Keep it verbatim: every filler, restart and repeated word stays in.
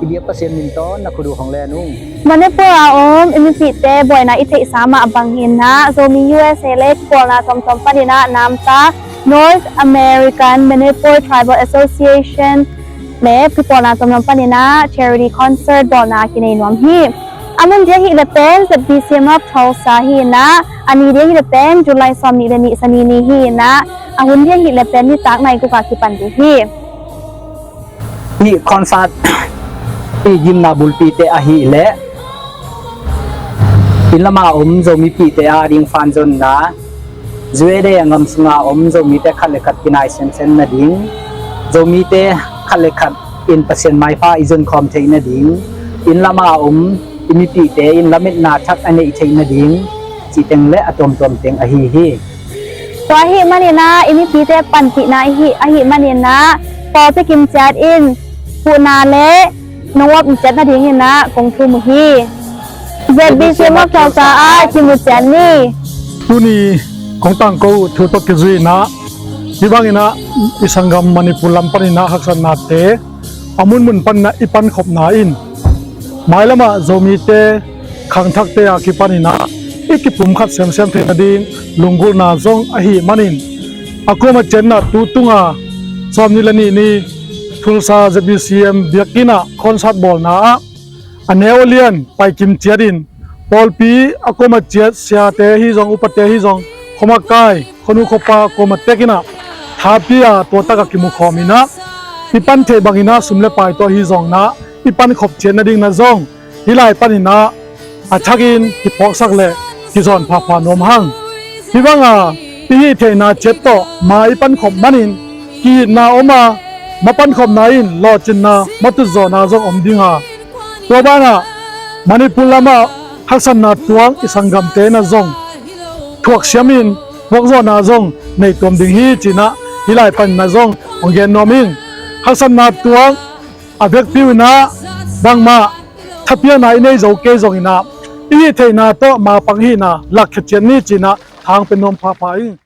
I biak Pasian min tawh na khut uh hong len ung. Manipur a om i mipihte buaina i theihsa mah bang hi-in ah, Zomi U S A le kipawlna tuamtuam panin ah namta North American Manipur Tribal Association le kipawlna tuamtuam panin ah charity concert bawlna kinei nuam hi. A mun dia hi le pen Z B C M of Tulsa hi-in ah, a ni dia hi le pen July sawm nih le nih Sani ni hi-in ah, a hun dia hi le pen nitak nai guk a kipan ding hi. Hih concert i gimna bulpite ahih leh inn lama om Zomipihte a ding fanzonna, zuede a ngam sunga om Zomite khat le khat kinai sensen nading, Zomite khat le khat in Pasian maipha i zon khawm theih nading, inn lama om i mipihte in lametna thak a neih theih nading cih teng le a tuamtuam teng ahi hi. Tua ahih manin ah i mipite panpihna ahi, ahih manin ah pawlpi kimciat in huhna le nong uap ciat nadingin ah kong thum uh hi. Z B C M of Tulsa ah kimu ciat ni. Tuni kong tangko uh thu tawh kizui-in ah, hih bangin ah i sanggam Manipur lam panin ah haksatnate a munmun panin ah i pankhopna in mailamah Zomite khangthakte a kipanin ah i kipumkhat semsem theih nading lunggulhna zong ahih manin, a kuamah ciat in ah tu tunga sawmnih le nih ni Tulsa Z B C M biakinn ah concert bawlna ah a neu a lian paikim ciatin pawlpi a kuamah ciat siate hi zong, upate hi zong, khuamakai, khuanu khuapa kuamah tekin ah thapi a tua tak a kimukhawmin ah i pan theih bangin ah sum le pai tawh hi zongin ah i pankhop ciat nadingin ah zong hih lai panin ah a thakin kiphawksak le kizawn phapha nuam hang. Hih banga i hih theihna ciat tawh ma i pankhop manin ki-itna om a, ma pankhopna in lawhcinna, ma tutzawhna zong om ding a, tua banah Manipur lamah haksatna tuang i sanggamte in ah zong thuaksiamin vuakzawhna zong nei tuam ding hi ci-in ah hih lai panin ah zong hong gen nuam ing. Haksatna tuang a vekpi-in ah bangmah thapiakna i nei zo kei zongin ah i hih theihna tawh ma pang hihna lakkhia ciat ni ci-in ah thang pe nuam phapha ing.